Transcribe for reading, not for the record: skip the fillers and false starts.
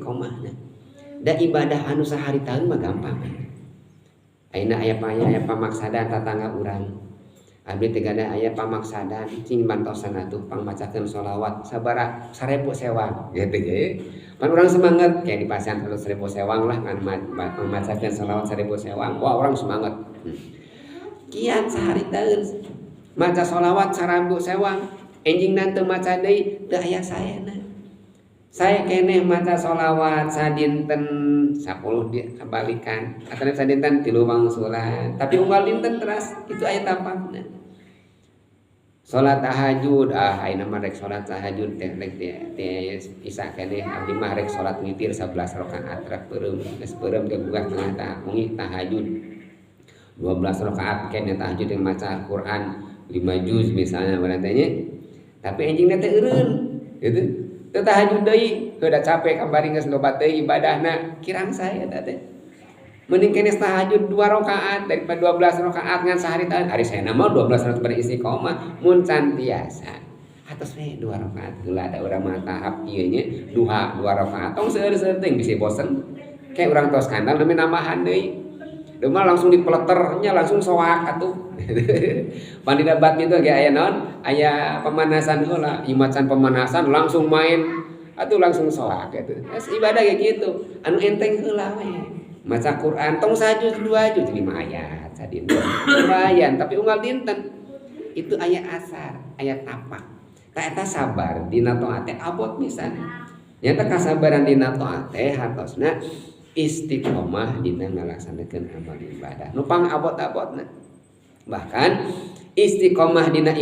Istiqomahna da ibadah anu saharitaeun mah gampang. Ayeuna aya aya pamaksadan tatangga urang, abdi teh gadah aya pamaksadan, cing bantosan atuh pangmacakeun sholawat sabaraha 1000 sewang gitu ge. Pan urang semangat kayak di pasihan 1000 sewang lah kan, macakeun sholawat 1000 sewang. Wah, urang semangat. Kiat saharitaeun maca sholawat 1000 sewang, enjingna teu maca deui, teu aya saena. Saya keneh maca sholawat sadinten 10 di kabalikan atau sadinten 3 wangsulan, tapi unggal dinten teras itu aya tapakna. Salat tahajud, ah, ayeuna mah rek salat tahajud teh rek teh isa keneh, abdi mah rek salat witir 11 rakaat, rek peureum. Geus peureum ge buka tengah tah wengi tahajud 12 rakaat keneh, tahajud yang maca Al-Qur'an 5 juz misalnya berarti nya. Tapi enjingna teh eureun gitu, teu tahajud deui, heuda capek kamari, geus loba teuing ibadahna, kirang sae eta teh. Mending keneh tahajud 2 rakaat daripada 12 rakaat ngan saharitaeun. Ari saya mah 12 rakaat beristiqomah mun can tiasa atos we 2 rakaat heula, da urang mah tahap ieu nya, duha 2 rakaat, tong seueur-seueur teuing, bisi bosen. Kayak urang tos kandal nembe nambahan deui. Mah langsung dipeleternya langsung soak atuh. Pan dina badminton ge aya naon? Aya pemanasan heula, ieu macan pemanasan langsung main atuh langsung soak gitu. Es ibadah kayak gitu. Anu enteng heula we. Maca Quran tong sajuz dua juz, 5 ayat sadinten. Lumayan, tapi unggal dinten itu aya asar, aya tapak. Tah eta sabar dina taat teh abot pisan. Nyata kasabaran dina taat teh hartosna istiqomah dina ngalaksanakeun amal ibadah. Nu pang abot-abotna. Bahkan istiqomah dina